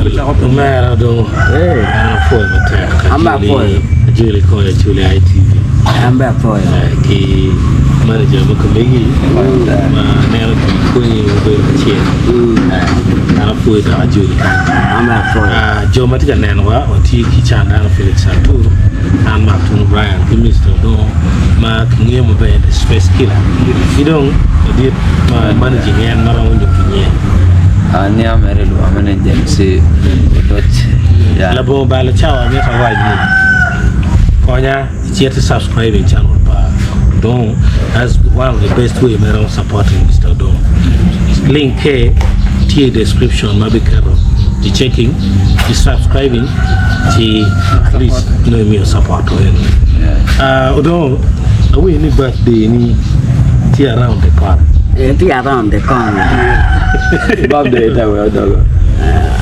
Omera dong an apwoyo matek Acholi konyo Acholi ITV ki manager ma kamegi ma aneno ki pwonyi wabedo kacel an apwoyo dok ajoli kany. Jo ma tye ka nenowa watye ki Candano Felix Artur, an Mark Tunu Brian ki Mister Odongo ma kingeyo maber the stress killer ki dong ladit ma managing en ma romo nyuto nyinge. An niang mere ilwonga ni James Odoc. Labongo balo cawa mito awac ni konya icit i subscribing channel pa Odongo that's one of the best way me romo supporting Mister Odongo. Link ke tye i description ma abiketo i checking i subscribing ci at least nongo imiyo support eno. Ah, Odongo awinyo ni birthday ni tye around the corner. Eh, tye around the corner. Birthday ite wek odogo.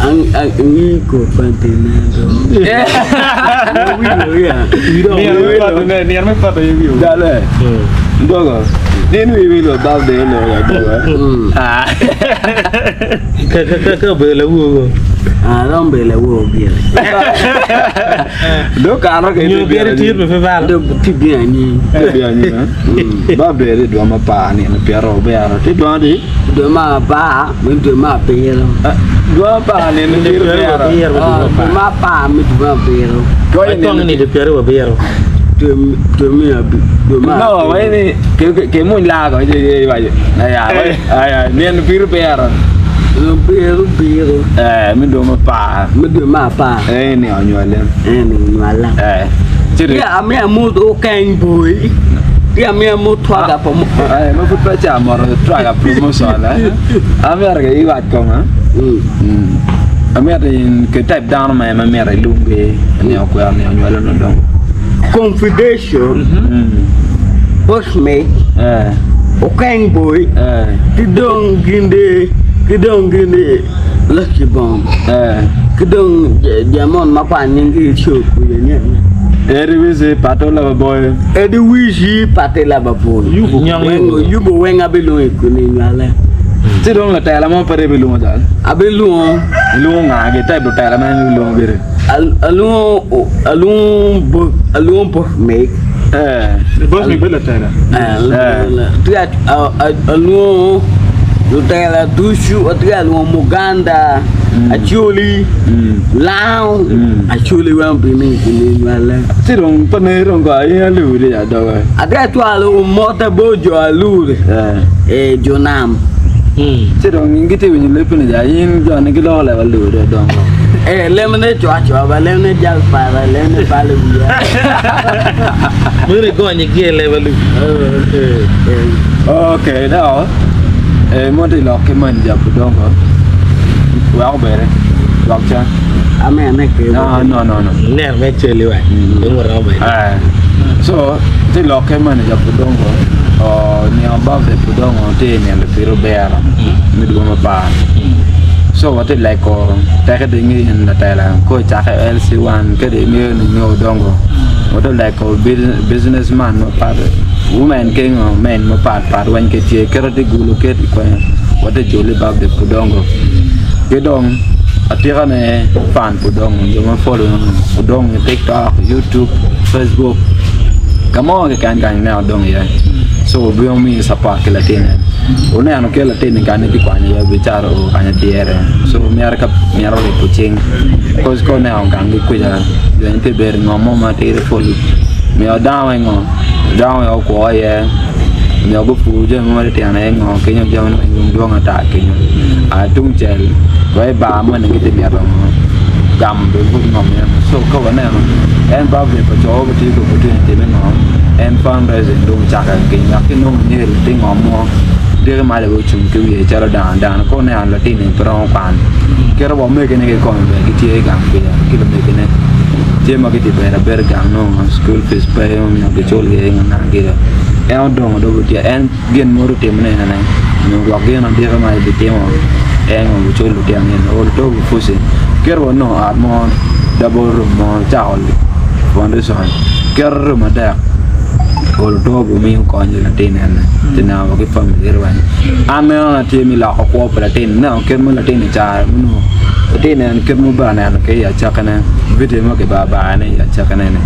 Angi ko pantinendo. Nino me pato aye wiu. Dale. Ndogo. Nin wi wilo birthday no ya dogo. Ka ka ka obedo lawogo. Ah, romo bedo lawogo gire. Do kano ke Nyo kadi tit be pe balo. Do ti bino anyim. Ti bino anyim. Ba bedo i dwa ma par nino pyero obero. Ti dwa di? Dwe ma apar me dwe ma abiro. Dwe ma apar nino pyero abiro. Dwe ma apar me dwe ma abiro. Kong nino pyero abiro. Dwe me abiro. No, wai ni ke muny laa ko je wajo. Aya, aya, nino pyero abiro. Nino pyero abiro. Eh, me dwe ma apar. Me dwe ma apar. Eh, ni onywale. Eh, ni onywala. Eh. Tye amiya mot okeny boy. Tye amiya mot twaga pa mo. Eh, ma pud pe ca moto twaga promotion eh. Amyero ke iwac kong eh. Amyero in ke type dano ma ma myero ilungi ni okwero ni onywalo no dong. Confidential. Bot me. Eh. Okeny boy. Eh. Ki dong ginde ki dong ginde Lucky Bomb. Eh. Ki dong Diamond ma kwa nyingi show kuja ni. Eddie Wizzy pato lava boy. Eddie Wizzy pato lava boy. Yubo. Nyong Yubo weng abilwongo i kune nywale. Ci dong latela mo pe ibilwongo jal. Abilwongo. Ilwongo nga gi type lutela ma en ilwongo gire. Alwongo alwongo alwongo boss meg. Eh. Boss meg bedo latela. Eh. Alwongo lutela ducu, atye ka lwongo Muganda, Acholi, Lango, Acholi weng obino i kin nywale. Ci dong pa ner dong ko in aluri ya doge. Atye ka cwalo motte bot jo aluri, eh, jo nam. Ci dong in gitye winyo leb ni ja in jo ni giloko leb aluri odongo. Eh, lemne cwa cwa ba, lemne jal para, lemne balo wiya. Meno igonye ki i leb aluri. Okay, now, eh, mo ti lok ki manager Budongo. Wek obede. Lok ca. Amen ke. No, no, no, no. Ner me celi wa. Dong waromo bene. Eh, so, ti lok ki manager Budongo. Oh, ni above the Budongo ti nino piro bero. Mi dwo ma par. So, wati leko teke di ngi in latela. Ko chake LC1 kede ngi ni ngi Odongo. Wati leko business man mapat women ki ngo men mapat pat weng ki tye kite tye gulu kit kwene wate joli birthday pudongo ki dong atika ne fan pudongo jo ma follow pudongo i tiktok, youtube, facebook ka mo keken kany ineno odong iye so obino miyo support ki latine wuneno kit latin-ni kany ki kwanyo iye bicara oo kany adyere so myero ka myero ribo cing cause ka oneno gang ki kwica joni tye bedo ngo mo ma tidi pol miyo dano weng ngo dano weng okwo iye miyo gupur jami mo matitino aye ngo kenyo jami weng dong dwong ata kenyo tungcel wa i bar moni gitye mito ngo gamo bene pud ngom iye so ka waneno en birthday pa co ma tye ki opportunity me ngo en fundraising dong ocake kenyo wek kinong nyeri latin ngom mo diki malo aye ocung ki wiye calo dano dano ka oneno latin-ni pe romo kwan kit wa omegine kikome bene gitye i gang kwica ki lumegine tye ma gitye bedo abeda gang nongo cukul pic pe omiyo gicul gi nga gire en odongo dong otye en gin mo otimo ne ene nyo gwok gin adika ma ebitimo en ocul lutino ni olo to gupuci kit wa nongo ot mo double room mo cako foundation keto room adek olo to gumiyo kony latin ene ti neno wa ki family weng an neno na tye me loko kwo pa latin neno kit ma latin-ni caro nongo. Atye ka neno kit ma obedo neno ki i acakkine, vidio ma kibabayone i acakkine-ni,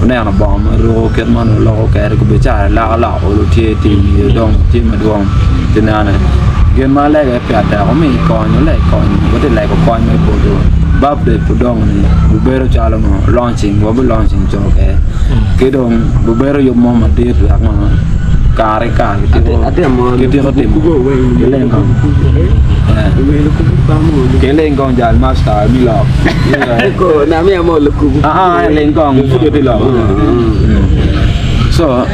oneno bongo ma ruko kit ma onongo loko kwede kobedi ca loko lok olo tye tye i wiye dong tye madwong pi nene gin ma alego aye pire tek omi kony oleg kony watye ka lego kony me poto birthday pud dong ni obedo calo ngo launching wabi launching co kede ki dong obedo yub mo madit wek ngo kare ki kare kitiko timo Kiling kong jal master mi lok. Ling kong pud tye lok. So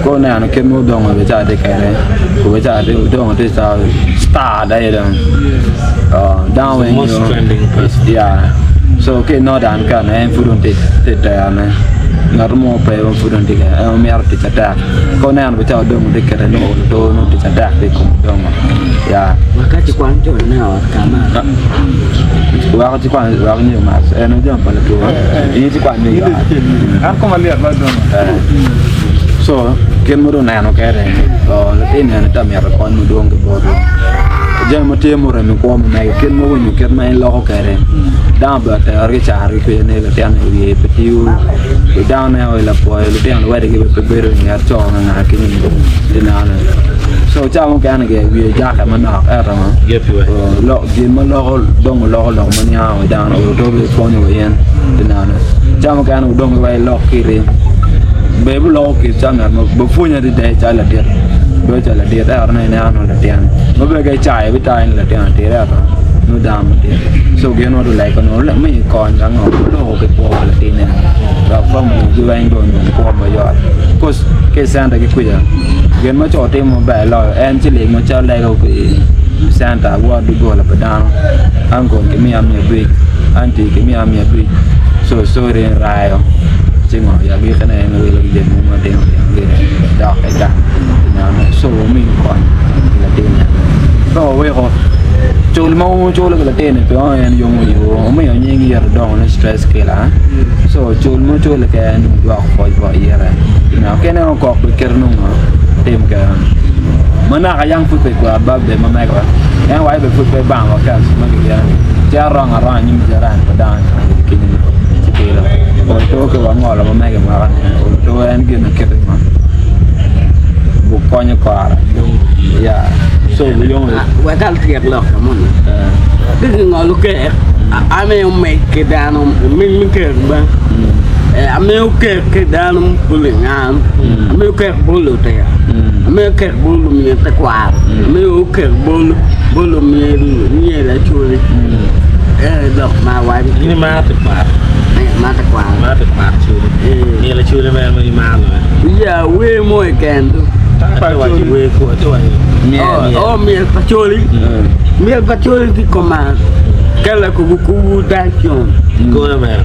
ko neno kit ma odongo be ca tye kede be ca tye odongo tye ca star da dong. Dano weng Most trending person. Yeah. So ki northern kan en pud dong tye terone. Ngat mo pe ma pud dong tye kede en omito tic matek. Ka oneno be ca odongo tye kede nongo olo nongo tic matek tye i kom odongo. Yeah. Wakaci kwan jo ne ot ka ma. Weko ci kwan weko nyo mas en ojam pa latwo in ci kwan ni An koma lyet ma dong. So kit ma dong oneno kede latin eni ta mito kony madwong ki botwa jami ma tye muremo i kwo ma mege kit ma winyo kit ma en loko kede dano bene otero ki caro ki kwede ni latin eni wiye pe tiyo dano neno wa lapwoyo lutino luwedigi bene pe bedo i nget co nga kenyo so ca mukene wiye jake manok ento gin ma loko dong oloko lok ma niango wa dano oto bene pwonyo wa in ca mukene odong wa ilok kiti ber buloko kit ca ngat ma bupwonyi adada calo ladit bedo calo ladit ento nongo ineno nongo latin ma bene ka icayo bitayo ni latin atidi ento nongo dano madit so gin ma gulego nongo miyo kony ango loko ki kwo pa latin eni wek famili gi weng dong onong kwo mayot ki i cente ki kwica gin ma co timo maber loyo en ciling macalo lego ki i centa wot doggola pa dano uncle ki miya miya abic aunty ki miya miya abic so cori ni rayo ci ngo i agikine en wilo ki jami mogo matino tino gire dok i gang so wamiyo kony ki latin eni pe waweko cul ma wuculo ki latin-ni pe en yomo iwu omiyo nying ito dongo ni stress killer so cul ma wuculo keken wudwoko pwoc bot ite ka ineno kok bene kite nongo tim keken ma naka yang pud pe kwero birthday ma mega en wa bene pud pe bango wa cash ma kigeno ci arongo aronga i nyim jiran pa dano kenyo ci kelo oto ki wangolo ma mege mwaka ni oto en gin ma kite ma konyo kore yeah so Wek atyek lok ka moni. Ki kingolo kek, amiyo mic ki dano, mic me kek bene. Amiyo kek ki dano mapol i ngam, amiyo kek bot lutino, amiyo kek bot lumiyo tekwaro, amiyo kek bot lumiyo lacoli. Ento lok ma awaco. In imaro tekwaro? Amaro tekwaro. Imaro tekwaro coli? Myel acoli mere ma imaro loyo? Ya wer mo keken. Oh, myel pa coli. Myel pa coli tye koma. Kela kubu kubu dancon. Goyo mere.